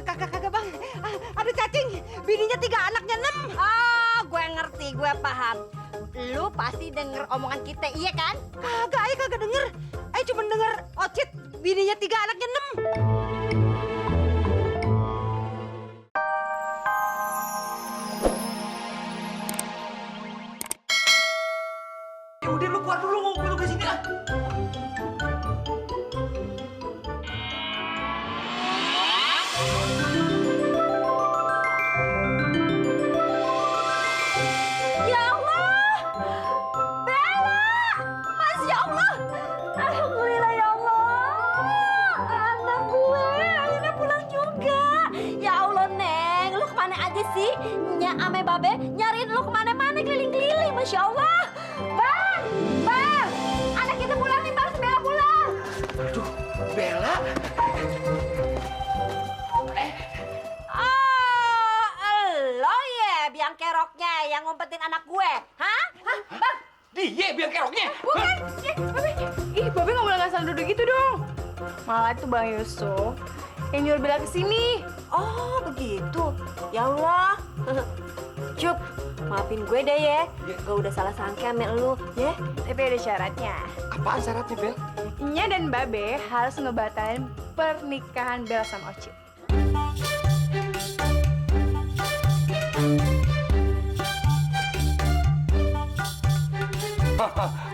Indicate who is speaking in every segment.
Speaker 1: Kagak bang, ada cacing, bininya 3, anaknya 6.
Speaker 2: Gue ngerti, gue paham. Lu pasti denger omongan kita, iya kan?
Speaker 1: Kagak denger. Cuma denger Ocit, bininya 3, anaknya 6.
Speaker 3: Ya udah lu keluar dulu, gue tunggu sini ah.
Speaker 2: Ya Allah! Bella! Masya Allah! Alhamdulillah ya Allah! Anak gue akhirnya pulang juga. Ya Allah, Neng. Lu kemana aja sih? Nya ame babe nyariin lu kemana-mana keliling-keliling. Masya Allah! Bang! Bang! Anak kita pulang nih, Bang. Bella pulang.
Speaker 3: Aduh, Bella.
Speaker 2: Lo ya biang keroknya yang ngumpetin anak gue. Hah? Bang?
Speaker 3: Dia biang keroknya.
Speaker 4: Bukan, Babe nggak boleh ngasal duduk gitu dong. Malah itu Bang Yusuf yang nyuruh Bella kesini.
Speaker 2: Oh, begitu. Ya Allah. Cup, maafin gue deh ya. Gue udah salah sangka sama lu, ya.
Speaker 4: Tapi ada syaratnya.
Speaker 3: Apaan syaratnya, Bel?
Speaker 4: Nya dan Babe harus ngebatalin pernikahan Bella sama Ocit.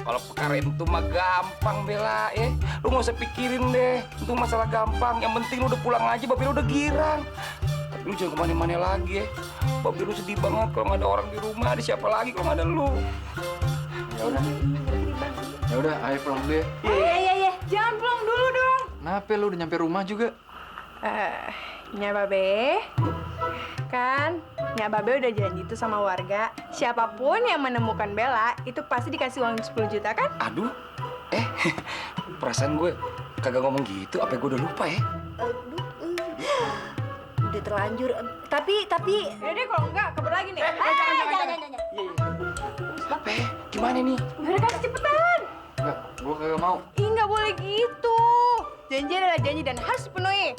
Speaker 3: Kalau perkara itu mah gampang, Bella, ya. Lu nggak usah pikirin deh. Itu masalah gampang. Yang penting lu udah pulang aja, babi lu udah girang. Tapi lu jangan kemana-mana lagi ya. Babi lu sedih banget kalau nggak ada orang di rumah. Ada siapa lagi kalau nggak ada lu?
Speaker 5: Ya udah. Ya udah, ayo pulang dulu ya.
Speaker 2: Iya.
Speaker 4: Jangan pulang dulu dong.
Speaker 5: Kenapa lu udah nyampe rumah juga?
Speaker 4: Nya Babe, kan Nya Babe udah janji tuh sama warga, siapapun yang menemukan Bella itu pasti dikasih uang 10 juta kan?
Speaker 3: Aduh, perasaan gue kagak ngomong gitu. Apa gue udah lupa ya?
Speaker 2: Udah terlanjur. Tapi.
Speaker 4: Yaudah deh kalau enggak, kabar lagi nih.
Speaker 2: Jangan.
Speaker 3: Apa? Gimana nih?
Speaker 4: Yaudah kasih cepetan.
Speaker 5: Enggak, gua kagak mau.
Speaker 4: Ih, nggak boleh gitu. Janji adalah janji dan harus dipenuhi.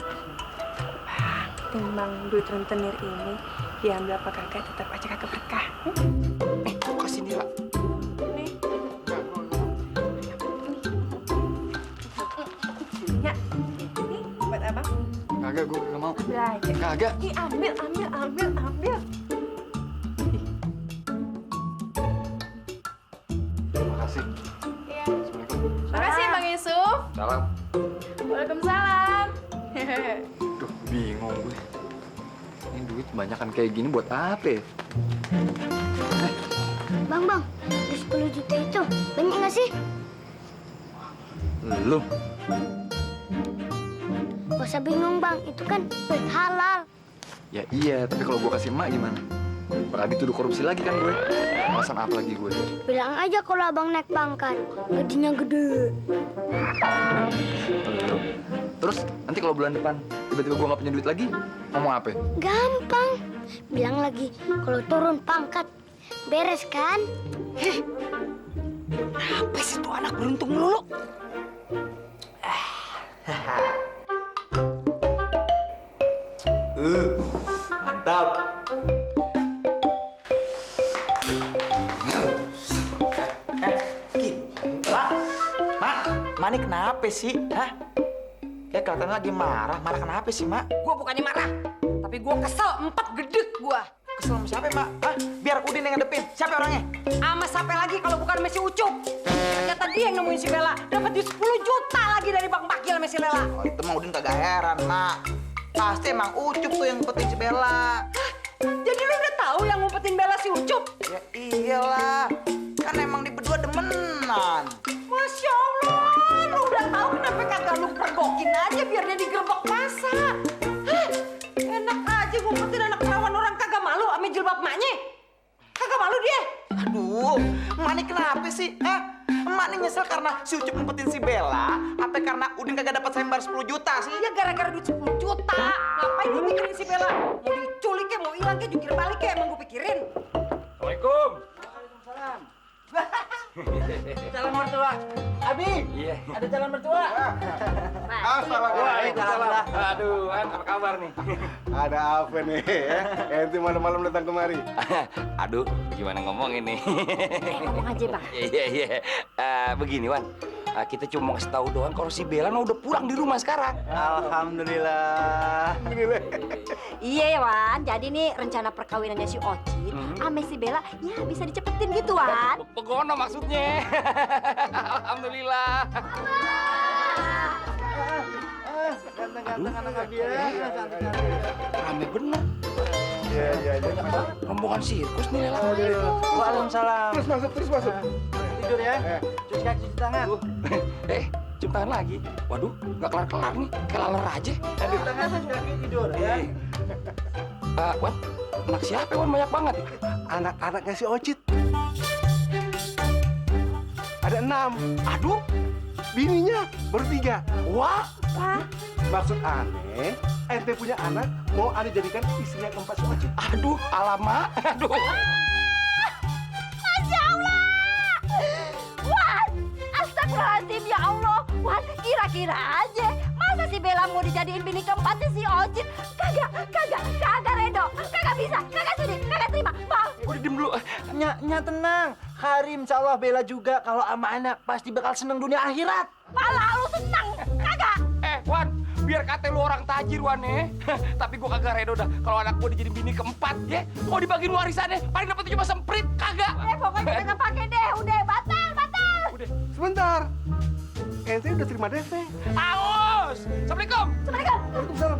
Speaker 4: Timbang duit rentenir ini diambil apa kagak, tetap aja kagak berkah.
Speaker 3: Kasih Nila.
Speaker 4: Nih,
Speaker 5: Enggak, gua kagak mau.
Speaker 4: Nya, ini buat abang.
Speaker 5: Kagak, gua kagak mau.
Speaker 4: Ambil aja.
Speaker 5: Kagak.
Speaker 4: Ih, ambil.
Speaker 5: Terima kasih.
Speaker 4: Iya.
Speaker 5: Assalamualaikum.
Speaker 4: Makasih ya Bang Yusuf.
Speaker 5: Salam.
Speaker 4: Waalaikumsalam.
Speaker 5: Duh, bingung gue. Ini duit kebanyakan kayak gini buat apa ya?
Speaker 6: Bang, di 10 juta itu banyak nggak sih?
Speaker 5: Lu.
Speaker 6: Gak usah bingung bang, itu kan duit halal.
Speaker 5: Ya iya, tapi kalau gua kasih emak gimana? Berarti tuduh korupsi lagi kan gue. Alasan apa lagi gue?
Speaker 6: Bilang aja kalau abang naik pangkat, gajinya gede.
Speaker 5: Lu. Terus nanti kalau bulan depan tiba-tiba gua nggak punya duit lagi, ngomong apa?
Speaker 6: Gampang. Bilang lagi kalau turun pangkat, beres kan?
Speaker 1: Apa sih tuh anak beruntung melulu?
Speaker 3: Mantap.
Speaker 7: Mak, ini kenapa sih? Hah? Kayak kelihatannya lagi marah. Marah kenapa sih, Mak?
Speaker 1: Gua bukannya marah, tapi gua kesel, 4 gedek gua.
Speaker 7: Kesel sama siapa, Mak? Hah? Biar Udin yang ngadepin. Siapa orangnya?
Speaker 1: Sama siapa lagi kalau bukan Messi Ucup? Ternyata dia yang nemuin si Bella. Dapat duit 10 juta lagi dari Bang Pakil sama si Lela.
Speaker 7: Oh, itu mah Udin kagak heran, Mak. Pasti emang Ucup tuh yang ngumpetin si Bella.
Speaker 1: Jadi lu udah tahu yang ngumpetin Bella si Ucup?
Speaker 7: Ya iyalah. Kan emang di berdua demenan.
Speaker 1: Masya Allah, lu udah tahu kenapa kagak lu pergokin aja biar dia digerebek masa? Hah? Enak aja ngumpetin anak perawan orang kagak malu sama jilbab emaknya. Kagak malu dia?
Speaker 7: Aduh, Emak ini kenapa sih? Emak ini nyesel karena si Ucup ngumpetin si Bella, apa karena Udin kagak dapat sayembara 10 juta sih?
Speaker 1: Ya gara-gara duit 10 juta. Ngapain lu mikirin si Bella? Mau diculik ya, mau hilang ya, jungkir balik ya, emang gue pikirin.
Speaker 3: Assalamualaikum.
Speaker 7: Calon mertua. Abi,
Speaker 3: Iya.
Speaker 7: ada calon mertua.
Speaker 8: Assalamualaikum.
Speaker 3: Aduh, Wan, apa kabar nih?
Speaker 8: Ada apa nih ya? Ente malam-malam datang kemari.
Speaker 3: Aduh, gimana ngomong ini?
Speaker 6: Ngomong aja, Bang.
Speaker 3: Iya. Begini, Wan. Kita cuma mau kasih tahu doang kalau si Bella udah pulang di rumah sekarang.
Speaker 7: Alhamdulillah.
Speaker 6: Iya, Wan. Jadi nih rencana perkawinannya si Ocit sama si Bella ya bisa dicepetin gitu, Wan.
Speaker 3: Pegono maksudnya. Alhamdulillah.
Speaker 7: Ganteng-ganteng anak Abi ya.
Speaker 3: Rame bener.
Speaker 8: Iya.
Speaker 3: Rombongan sirkus nih, Lela.
Speaker 7: Waalaikumsalam.
Speaker 8: Terus masuk.
Speaker 7: Tidur ya. Cuci kaki, cuci tangan.
Speaker 3: Cium tangan lagi. Waduh, nggak kelar-kelar nih. Kayak laler aja.
Speaker 7: Cuci tangan, cuci kaki, tidur ya.
Speaker 3: Wan, anak siapa, Wan? Banyak banget.
Speaker 8: Anak-anaknya si Ocit. Ada 6.
Speaker 3: Aduh,
Speaker 8: Bininya baru 3.
Speaker 3: wah.
Speaker 8: Maksud aneh, ente punya anak, mau aneh jadikan istrinya keempat si Ocit.
Speaker 3: Aduh, alamak. Aduh.
Speaker 2: Masya Allah! Wan! Astagfirullahaladzim, ya Allah! Wan, kira-kira aja. Masa si Bella mau dijadiin bini keempatnya si Ocit? Kagak, Redo. Kagak bisa, kagak sudi, kagak terima. Bang!
Speaker 3: Udah diem dulu.
Speaker 7: Nya tenang. Karim, insya Allah Bella juga kalau sama anak pasti bakal seneng dunia akhirat.
Speaker 2: Pala lu senang, kagak?
Speaker 3: Wan, biar kata lu orang tajir, Wan, ya. Tapi gua kagak redo dah kalau anak gua dijadiin bini keempat, ya. Mau dibagiin warisannya, paling dapat cuma semprit, kagak.
Speaker 2: Pokoknya kagak pakai deh. Udah, batal.
Speaker 3: Udah.
Speaker 8: Sebentar. Ente udah terima DP.
Speaker 3: Aos! Assalamualaikum.
Speaker 2: Assalamualaikum.
Speaker 8: Waalaikumsalam.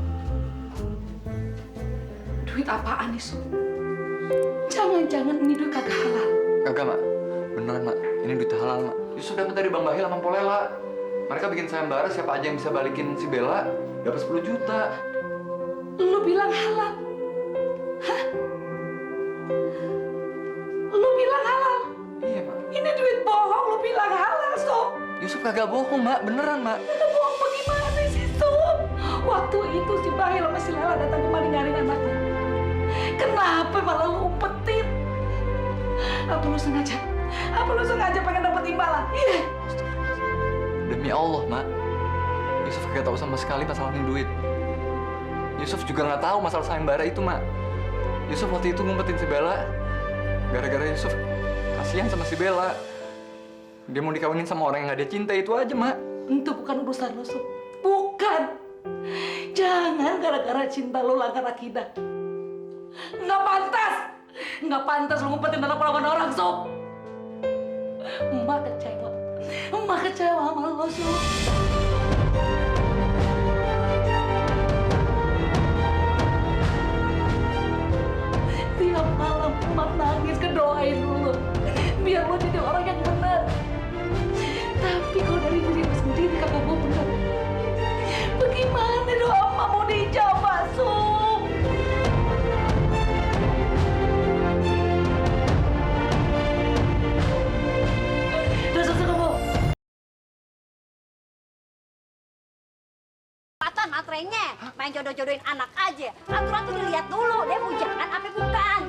Speaker 1: Duit apaan nih, Su? Jangan-jangan ini duit kagak halal.
Speaker 5: Kagak, Mak. Beneran, Mak. Ini duit halal, Mak. Yusuf dapat dari Bang Bahil sama Polela. Mereka bikin sayembara, siapa aja yang bisa balikin si Bella dapat 10 juta.
Speaker 1: Lu bilang halal. Hah? Lu bilang halal?
Speaker 5: Iya, Mak.
Speaker 1: Ini duit bohong, lu bilang halal, Sob.
Speaker 5: Yusuf kagak bohong, Mak. Beneran, Mak.
Speaker 1: Lu bohong bagaimana sih, Sob? Waktu itu si Bahil sama si Lela datang kemari nyariin anaknya. Kenapa malah lu umpetin? Apa lu sengaja? Apa lu sengaja pengen dapet imbalan? Iya.
Speaker 5: Demi Allah, Mak. Yusuf kagak tahu sama sekali masalah ini duit. Yusuf juga nggak tahu masalah sayembara itu, Mak. Yusuf waktu itu ngumpetin si Bella. Gara-gara Yusuf kasihan sama si Bella. Dia mau dikawinin sama orang yang nggak dia cinta, itu aja, Mak.
Speaker 1: Itu bukan urusan lu, Sob. Bukan. Jangan gara-gara cinta lu langgar akidah. Nggak pantas. Nggak pantas lu ngumpetin anak perawan orang, Sob. Emak kecewa. Emak kecewa sama lu, Sob. Tiap malam emak nangis kedoain lu. Biar lu jadi orang yang benar. Tapi kalau dari diri lu sendiri kagak mau benar. Bagaimana doa emak mau dijawab, Sob? Dasar kamu.
Speaker 2: Patan matrenya, main jodoh-jodohin anak aja. Aturan tuh dilihat dulu, dia bujangan apa bukan.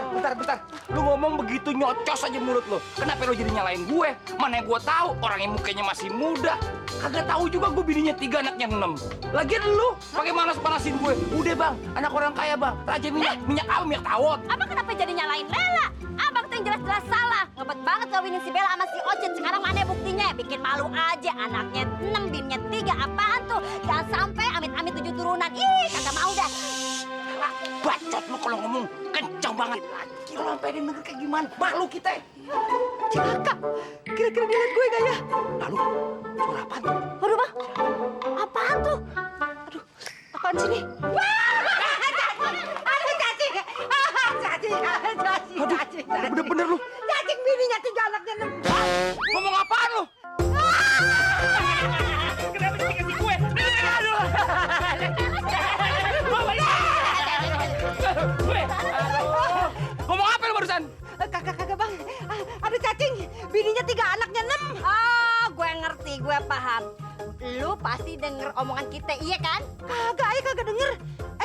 Speaker 3: Bentar. Lu ngomong begitu nyocos aja mulut lu. Kenapa lu jadi nyalain gue? Mana yang gue tahu orang yang mukanya masih muda. Kagak tahu juga gue bininya 3, anaknya 6. Lagian lu pakai manas-panasin gue. Udah, Bang, anak orang kaya, Bang. Raja minyak apa? Minyak tawon.
Speaker 2: Abang kenapa jadi nyalain Lela? Abang tuh yang jelas-jelas salah. Ngebet banget kawinin si Bella sama si Ocit. Sekarang mana buktinya? Bikin malu aja. Anaknya 6, bininya 3. Apaan tuh? Jangan sampai amit-amit 7 turunan. Ih, kagak mau dah.
Speaker 3: Bacot lu kalau ngomong kencang banget. Lagi lu sampai denger kayak gimana? Malu kita.
Speaker 1: Cilaka. Kira-kira dia liat gue gak ya?
Speaker 3: Lalu, suara apaan tuh?
Speaker 2: Waduh, Bang. Apaan tuh?
Speaker 1: Aduh, apaan sih nih?
Speaker 2: Aduh, cacing. Cacing.
Speaker 3: Bener-bener lu.
Speaker 2: Cacing bininya 3, anaknya 6.
Speaker 3: Ngomong apaan lu? Kenapa sih kasih gue? Aduh. Ngomong apa lu barusan?
Speaker 1: Kagak Bang. Ada cacing. Bininya 3, anaknya 6.
Speaker 2: Oh, gue ngerti, gue paham. Lu pasti denger omongan kita, iya kan?
Speaker 1: Kagak denger.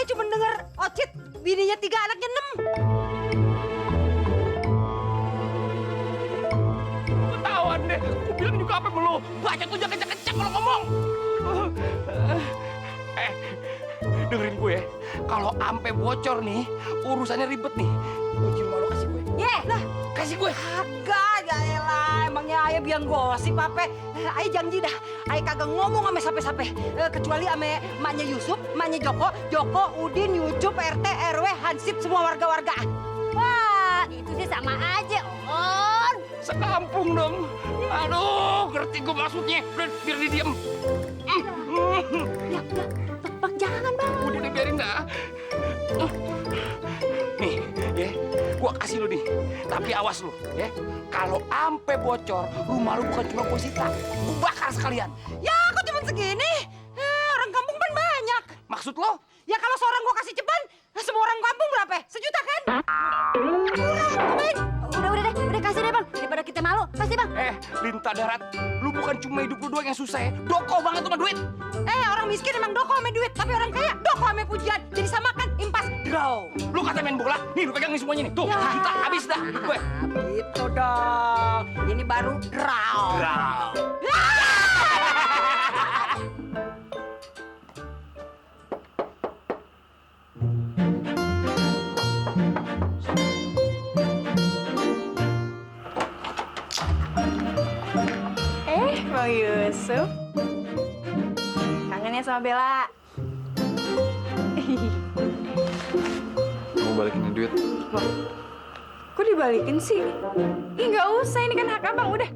Speaker 1: Cuma denger Ocit. Bininya 3, anaknya 6.
Speaker 3: dengerin gue ya. Kalau ampe bocor nih, urusannya ribet nih. Kunci rumah lo kasih gue.
Speaker 1: Ye, lah,
Speaker 3: Kasih gue.
Speaker 1: kagak, ya elah. Emangnya ayah biang gosip apa? Ayah janji dah, ayah kagak ngomong sama siapa-siapa. Kecuali sama emaknya Yusuf, emaknya Joko, Udin, Yucup, RT, RW, Hansip, semua warga-warga.
Speaker 6: Wah, itu sih sama aja, On.
Speaker 3: Sekampung dong. Aduh, ngerti gue maksudnya. Udah, biar dia diem.
Speaker 6: Ya, Bang, jangan, Bang.
Speaker 3: Udah biarin dah. Nih, ya, gua kasih lu nih. Tapi awas lu, ya. Kalau ampe bocor, rumah lu bukan cuma gua sita, gua bakar sekalian.
Speaker 1: Ya, kok cuma segini? Orang kampung kan banyak.
Speaker 3: Maksud lo?
Speaker 1: Ya kalau seorang gua kasih ceban, semua orang kampung berapa? Sejuta kan?
Speaker 6: Udah kasih deh, Bang. Daripada kita malu, kasih, Bang.
Speaker 3: Lintah darat, lu bukan cuma hidup lu doang yang susah ya. Doko banget sama duit.
Speaker 1: Orang miskin emang doko sama duit, tapi orang kaya doko sama pujian. Jadi samakan, impas, draw.
Speaker 3: Lu kata main bola, nih lu pegang nih semuanya nih. Tuh, kita habis dah duit gue.
Speaker 1: Gitu dong. Ini baru draw.
Speaker 3: Draw.
Speaker 4: Bang Yusuf. Kangen ya sama Bella?
Speaker 5: Mau balikin duit.
Speaker 4: Loh, kok dibalikin sih? Ih, nggak usah, ini kan hak abang, udah.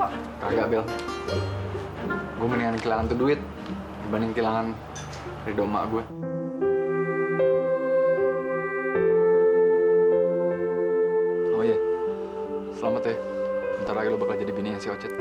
Speaker 4: Kok?
Speaker 5: Kagak, Bel. Gue mendingan kehilangan tuh duit dibanding kehilangan ridho emak gue. Oh iya, selamat ya. Bentar lagi lo bakal jadi bininya si Ocit.